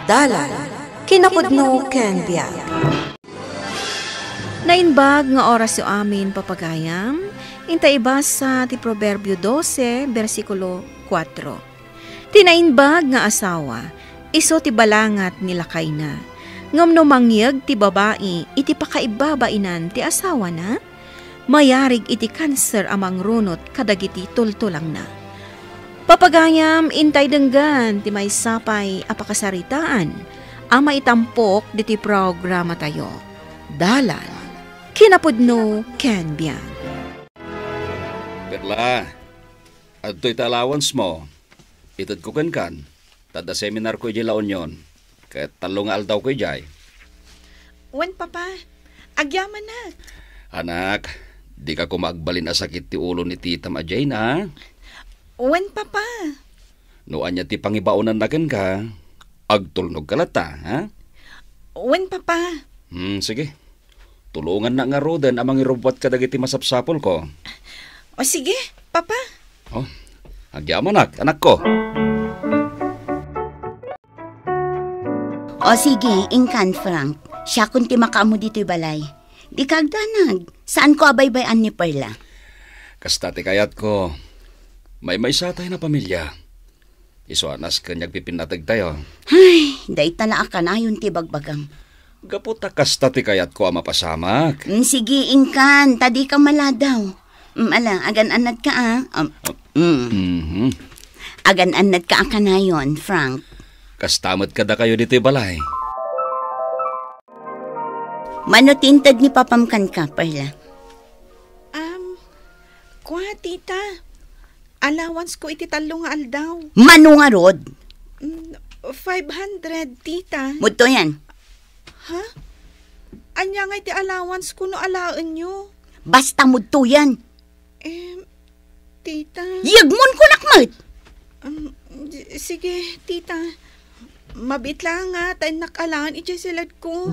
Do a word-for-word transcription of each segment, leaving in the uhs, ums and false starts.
Dalan, kinapudno ken biag. Naimbag nga orasyo amin, papagayam. Inta ibasa ti Proverbio dose, bersikulo kuatro. Ti naimbag nga asawa, isu ti balangat ni lakayna. Ngem no mangyeg ti babai iti pakaibabainan ti asawana, mayarig iti kanser a mangrunot kadagiti tultulangna. Papagayam, intay denggen ti maysa pay a pakasaritaan a maitampok ditoy programatayo. Dalan, kinapudno ken biag. Perla, adtoy ti allowance mo. Itedko kenkan. Ta adda seminar ko idiay La Union. Ket tallo nga aldaw ko idiay. Wen, Papa. Agyamanak. Anak, dika koma agbalin a sakit ti ulo ni titam a Jane, a? Wen, Papa. No ania ti pangibaonanna kenka, agtulnogka latta, ha? Wen, Papa. Hmm, sige. Tulongannak ngaruden a mangirubbuat kadagiti masapsapulko. O, sige, Papa. O, agyamanak, anakko. O, sige, inkan, Frank. Siakon ti makaammo ditoy balay. Dika agdanag. Saanko a baybay-an ni Perla. Kasta ti kayatko. Maymaysa tayo a pamilia. Isu a nasken nga agpipinnategtayo. Ay, dayta la a kanayon ti bagbagam. Gapu ta kasta ti kayatko a mapasamak. Mm, sige, inkan, ta dika maladaw. Mm, ala, agan-annadka, a. Um, mm. Mhm. Agan-annadka a kanayon, Frank. Kasta met kadakayo ditoy balay. Mano ti inted ni Papam kenka, Perla? Um, kua, tita. Allowance ko iti tallo nga aldaw. Mano ngarud? Mm, five hundred, tita. Mudto yan. Ha? Ania nga iti allowance ko no alaenyo? Basta mudto yan. Em, tita. Yegmon kunak met! Um, di- sige, tita. Mabiit la nga ta innak alaen idiay siledko.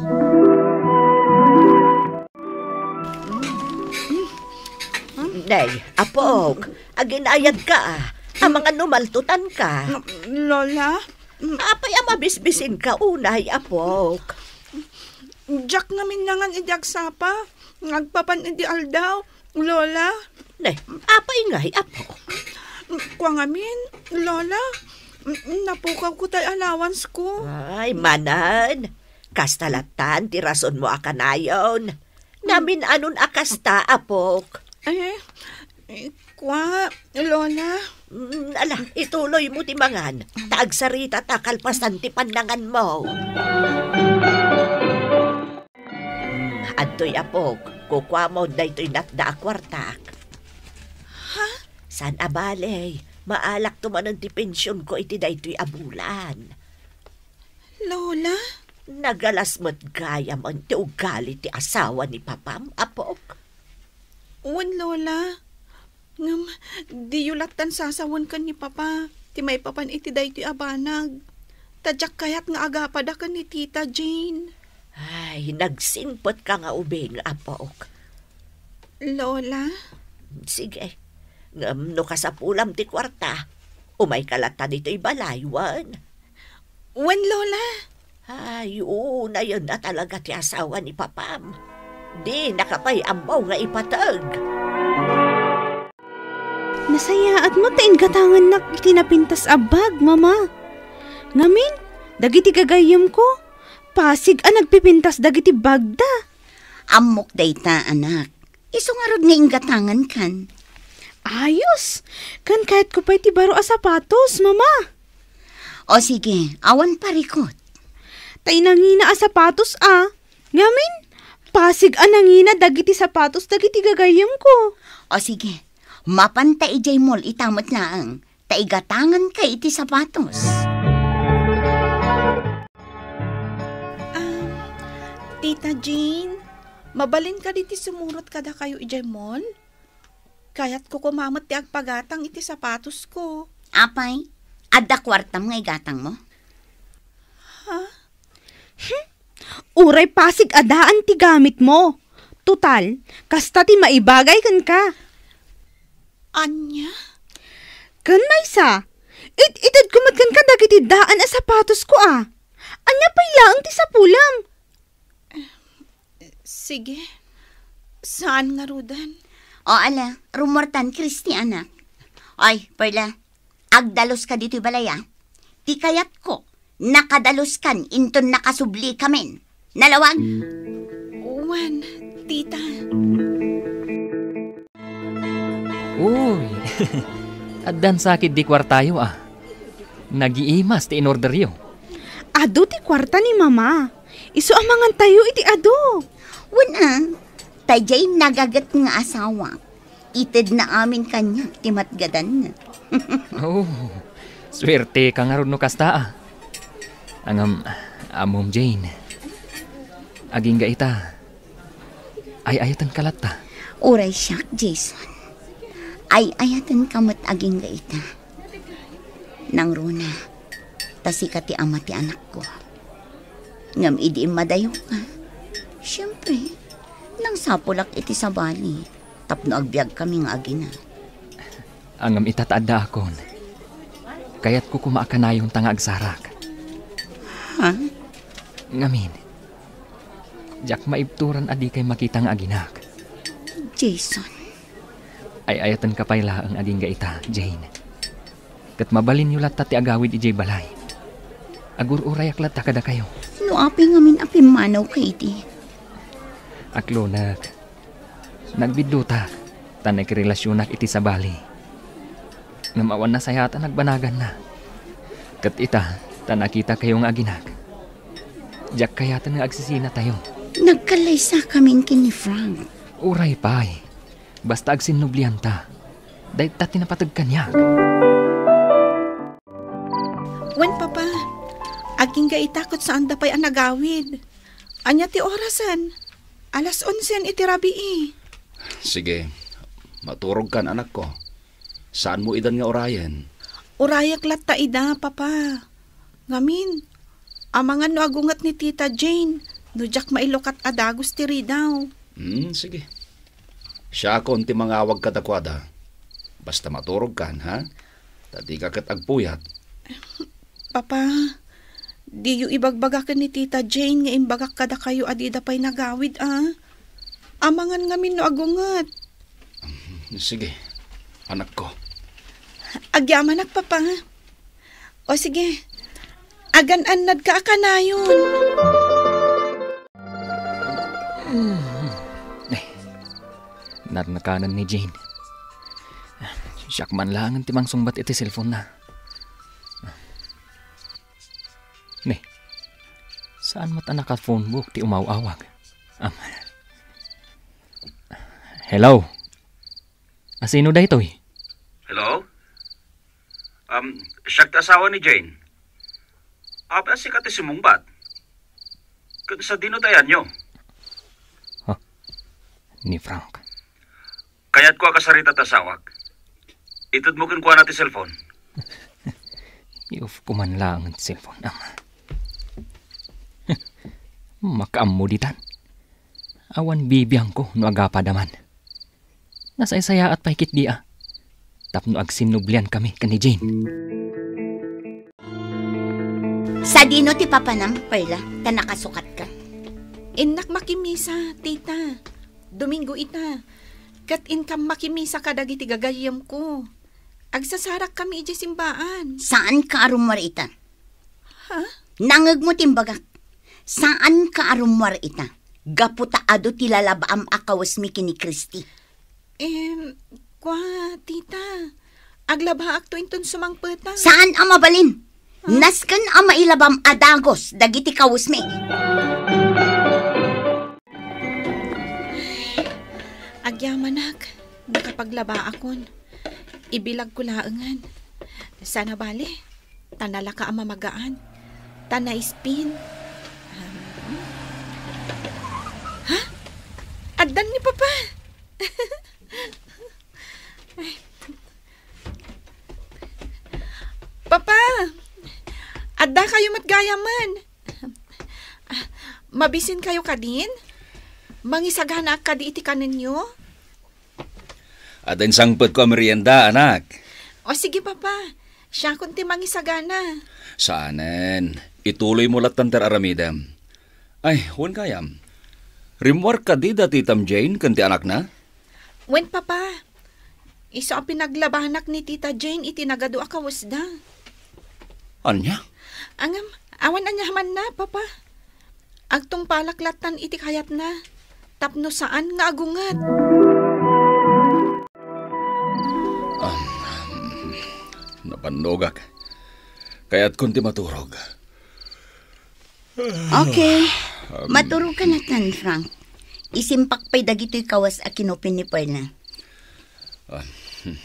Nay, apok, aginayadka, a. Amangan no maltutanka. Lola? Apay a mabisbisinka unay, apok? Diak ngamin nangan idi agsapa, nga agpapan idi aldaw, Lola. Ne, apay ngay, apok? Kua ngamin, Lola, napukawko tay allowance ko. Ay, manen. Kasta lattan ti rasonmo a kanayon. Namin-anon a kasta, apok. Eh, eh, kua, Lola. Mm, ala, ituloymo ti mangan. Ta agsarita ta kalpasan ti pannanganmo. Mm, adtoy, apok, kukuamon daytoy natna a kuartak. Ha? Saan a bale, maalakto manen ti pensionko iti daytoy a bulan. Lola? Nagalas met gayamen ti ugali ti asawa ni Papam, apok. Wen, Lola. Ngem, diyo lattan sasawen ken ni Papa ti maipapan iti daytoy a banag. Ta diak kayat nga agapada ken ni Tita Jane. Ay, nagsingpetka nga ubing, apok. Lola? Sige. Ngem no kasapulam ti kuarta, umayka latta ditoy balay, wen? Wen, Lola. Ay, unayen a talaga ti asawa ni Papam. Dinaka pay ammo nga ipateg. Nasayaat met ta inggatangannak iti napintas a bag, Mama. Ngamin, dagiti gagayyemko, pasig a nagpipintas dagiti bagda. Ammok dayta, anak. Isu ngarud nga inggatangankan. Ayos! Ken kayatko pay ti baro a sapatos, Mama. O sige, awan parikut. Tay nangina a sapatos a. Ngamin, pasig a nangina dagiti sapatos dagiti gagayyemko. O sige, mapanta idiay mall ita met laeng. Ta igatanganka iti sapatos. Ah, Tita Jane, mabalin kadi ti sumurot kadakayo idiay mall? Kayatko koma met ti agpagatang iti sapatosko. Apay, adda kuartam nga igatangmo? Ha? Hmm? Uray pasig a daan ti gamitmo. Total, kasta ti maibagay kenka. Ania? Ken maysa, it-itedko met kenka dagiti daan a sapatosko a. Ania pay laeng ti sapulam? Sige. Saan ngaruden? O, ala, rummuartan, Christy, anak. Ay, Perla, agdaluska ditoy balay, a. Ti kayatko, nakadaluskan inton nakasublikamin. Nalawag? Wen, tita. Uy, addan sakit di kuartayo, a. Nagiimas ti inorderyo. Adu ti kuarta ni Mama. Isu a mangantayo iti adu. Wen, a, ta diay nagaget nga asawa. Itedna amin kaniak ti matgadanna. Oh, suerteka ngarud no kasta, a. Ngem, ammom, Jane. Agingga ita. Ay-ayatenka latta. Uray siak, Jason. Ay-ayatenka met agingga ita. Nangruna, ta sika ti ama ti anakko. Ngem idi immadayoka, siempre, nangsapulak iti sabali tapno agbiagkami nga agina. Ngem ita ta addaakon, kayatko koma a kanayonta nga agsarak. Ha? Ngamin, diak maibturan a dikay makita nga aginak. Jason. Ay-ayatenka pay laeng agingga ita, Jane. Ket mabalinyo latta ti agawid idiay balay. Agur-urayak latta kadakayo. No apay ngamin a pimmanawka idi? Aklonek, nagbiddutak, ta nakirelasionak iti sabali. Ngem awan nasayaat a nagbanaganna. Ket ita, ta nakitakayo nga aginak. Diak kayaten nga agsisinatayo. Nagkallaysakamin ken ni Frank. Uray pay. Basta agsinnublianta. Dayta ti napateg kaniak. Wen, Papa. Agingga ita ket saanda pay a nagawid. Ania ti orasen? Alas onsen iti rabii. Sige. Maturogkan, anakko. Saanmo idan nga urayen? Urayak latta ida, Papa. Ngamin, amangan no agunget ni Tita Jane, no diak mailukat a dagus ti ridaw. Hmm, sige. Siakon ti mangawag kadakuada. Basta maturogkan, ha? Ta dika ket agpuyat. Papa, diyo ibagbaga ken ni Tita Jane nga imbagak kadakayo a dida pay nagawid, a? Amangan ngamin no agunget. Sige, anakko. Agyamanak, Papa. O sige, agan-annadka a kanayon. Eh, narnakanan ni Jane. Siak man laengen ti mangsungbat iti cellphone-na. Ne, saan met a naka-phone book ti umaw-awag? Am. Hello? Asino daytoy? Hello? Um, siak ti asawa ni Jane. Apay a sika ti sumungbat? Ket sadino ti ayanyo? Ha? Ni Frank. Kayatko a kasarita ti asawak. Itedmo kenkuana ti cellphone. I-off ko man laeng ti cellphone, ama. Makaammo ditan. Awan bibiangko no agapada man. Nasaysayaat pay ketdi a. Tapno agsinnublian kami ken ni Jane. Sadino ti papanam, Perla, ta nakasukatka? Innak makimisa, tita. Domingo ita. Ket inkam makimisa kadagiti gagayyemko. Agsasarakkami idiay simbaan. Saanka a rummuar ita? Ha? Nangngegmo ti imbagak. Saanka a rummuar ita. Gapu ta adu ti lalabaam a kawesmi ken ni Christy. Em, kua, tita. Aglabaakto inton sumangpeta. Saan a mabalin? Huh? Nasken a mailabam a dagus dagiti kawesmi. Agyamanak, nakapaglabaakon. Ibilagko laengen. Saan a bale, ta nalaka a mamagaan. Ta naispin. Ha? Addan ni Papa. Papa, adda kayo met gayamen. Mabisin kayo kadin? Mangisaganaak kadi iti kanenyo? Adda insangpetko a merienda, anak. O sige, Papa. Siakon ti mangisagana. Saanen. Ituloymo lattan ti ar-aramidem. Ay, wen gayam. Rimmuar kadi da titam Jane ken ti anakna? Wen, Papa. Isu a pinaglabanak ni Tita Jane iti nagadu a kawesda. Ania? Ngem, awan aniamanna, Papa. Agtungpalak lattan iti kayatna, tapno saan nga agunget. Um, napannogak. Kayatkon ti maturog. Okay. Um, maturog ka lattan, Frank. Isimpak pay dagitoy kawas a kinupin ni Perla. Ah, hmm.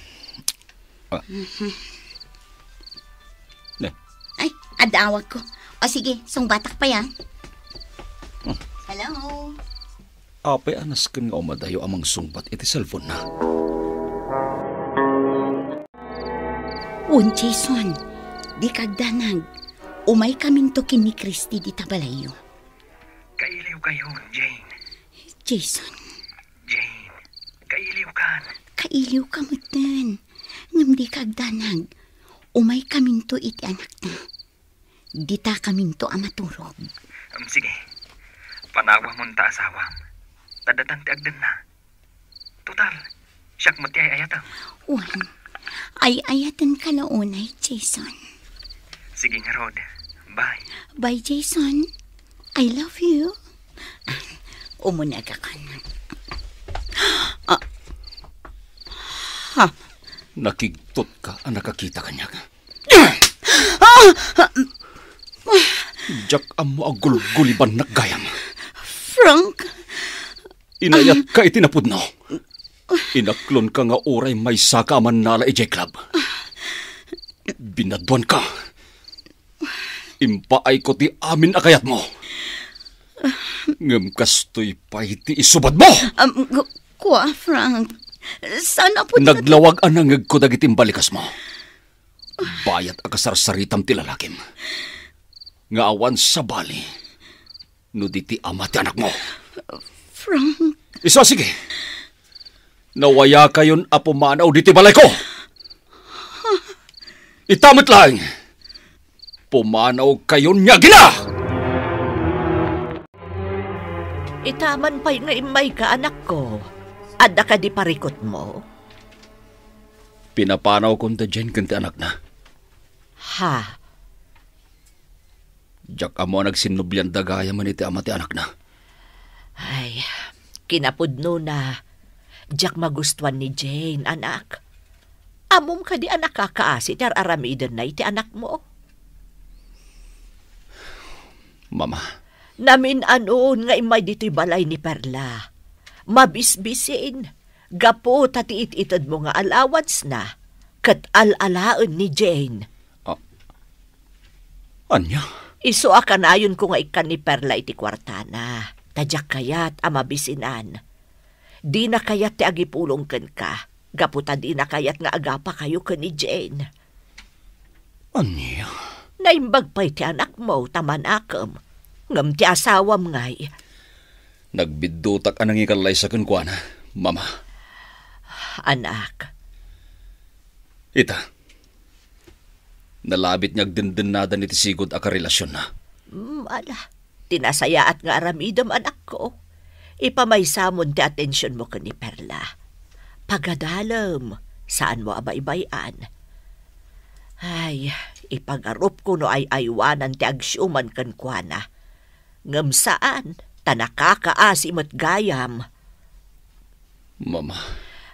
Ah. Mhm. Ne. Ay, adda awag ko. O sige, sungbatak pay, ah. Hmm. Hello? Apay a nasken nga umadayo a mangsungbat iti cellphone-na? Wen, Jason, dika agdanag. Umaykaminto ken ni Christy dita balayyo. Kailiwkayon, Jane. Jason. Jane, kailiwkan. Kailiwka metten. Ngem dika agdanag. Umaykaminto iti anakta. Ditakaminto a maturog. Em, sige. Panawamon ta asawam. Ta datan ti agdenna. Total, siak met ti ay-ayatem. Wen, ay-ayatenka la unay, Jason. Sige ngarud. Bye. Bye, Jason. I love you. Umunegakon. Ah. Ha? Nakigtotka a nakakita kaniak. Ah! Diak ammo a gulgulibannak gayam. Frank! Inayatka iti napudno. Inaklonka nga uray maysaka a mannala idiay club. Binaduanka. Impaayko ti amin a kayatmo. Ngem kastoy pay ti isubadmo. Um, ku-, kua, Frank. Saan a pwede nga Naglawag a nangngegko dagiti imbalikasmo. Bayat a kasarsaritam ti lalakim. Nga awan sabali no di ti ama ti anakmo. Frank. Isu a sige. Nawayakayon a pumanaw ditoy balayko. Ita met laeng. Pumanawkayon nga agina! Ita man pay nga immayka, anakko. Adda kadi parikutmo? Pinapanawkon da Jane ken ti anakna. Ha? Diak ammo a nagsinnublian da gayamen iti ama ti anakna. Ay, kinapudnona, diak magustuan ni Jane, anak. Ammom kadi a nakakaasi ti ar-aramidenna iti anakmo? Mama. Namin-anon nga immay ditoy balay ni Perla. Mabisbisin. Gapu ta ti it-itedmo nga allowance-na ket al-alaen ni Jane. Ah, ania? Isu a kanayonko nga ikkan ni Perla iti kuartana, ta diak kayat a mabisinan. Dina kayat ti agipulong kenka, gapu ta dina kayat nga agapakayo ken ni Jane. Ania? Naimbag pay ti anakmo ta manakem, ngem ti asawam ngay. Nagbiddutak a nangikallaysa kenkuana, Mama. Anak. Ita, nalabit nga agdendennada iti sigud a karelasionna. Mm, ala. Ti nasayaat nga aramidem, anakko, ipamaysamon ti atensionmo ken ni Perla. Pagadalem, saanmo a baybay-an. Ay, ipagarupko no ay-aywanan ti agsiuman kenkuana. Ngem saan, ta nakakaasi met gayam. Mama.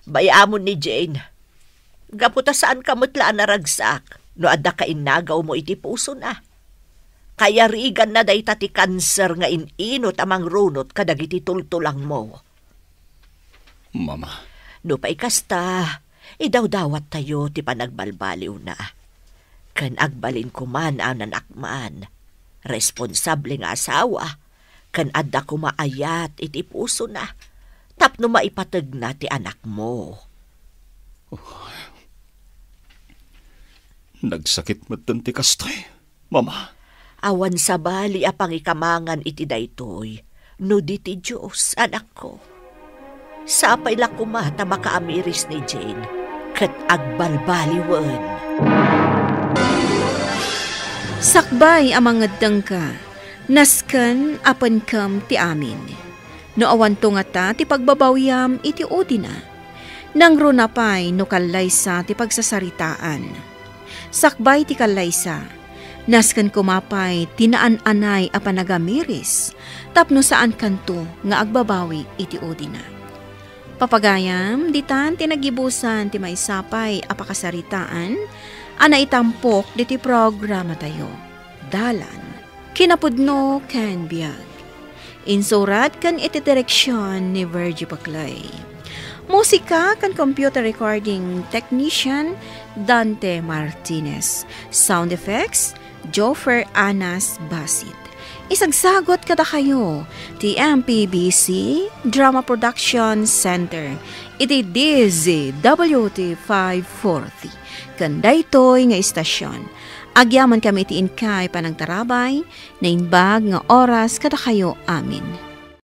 Bay-amon ni Jane. Gapu ta saanka met la a naragsak no adda kainnagawmo iti pusona. Kayariganna dayta ti kanser nga in-inut a mangrunot kadagiti tultulangmo. Mama. Nupay kasta, idawdawattayo ti panagbalbaliwna. Ken agbalin koma a nanakman, responsable nga asawa, ken adda koma ayat iti pusona tapno maipategna ti anakmo. Nagsakit metten ti kastoy, Mama. Awan sabali a pangikamangan iti daytoy no di ti Dios, anakko. Sapay la koma ta makaamiris ni Jane ket agbalbaliwen. Sakbay a mangeddengka, nasken a penkem ti amin. No awanto ngata ti pagbabawiam iti udina, nangruna pay no kallaysa ti pagsasaritaan. Sakbay ti kallaysa, nasken koma pay ti naan-anay a panagamiris tapno saankanto nga agbabawi iti udina. Papagayam, ditan ti nagibusan ti maysa pay a pakasaritaan a naitampok diti programatayo. Dalan, kinapudno ken biag. Insurat ken iti direksion ni Virgie Paclay. Musika ken computer recording technician Dante Martinez. Sound effects, Joffer Anas Basit. Isagsagot kadakayo ti M P B C Drama Production Center iti D Z W T five forty. Ken daytoy nga istasyon, agyaman kami iti inkay panangtarabay, naimbag nga oras kadakayo amin.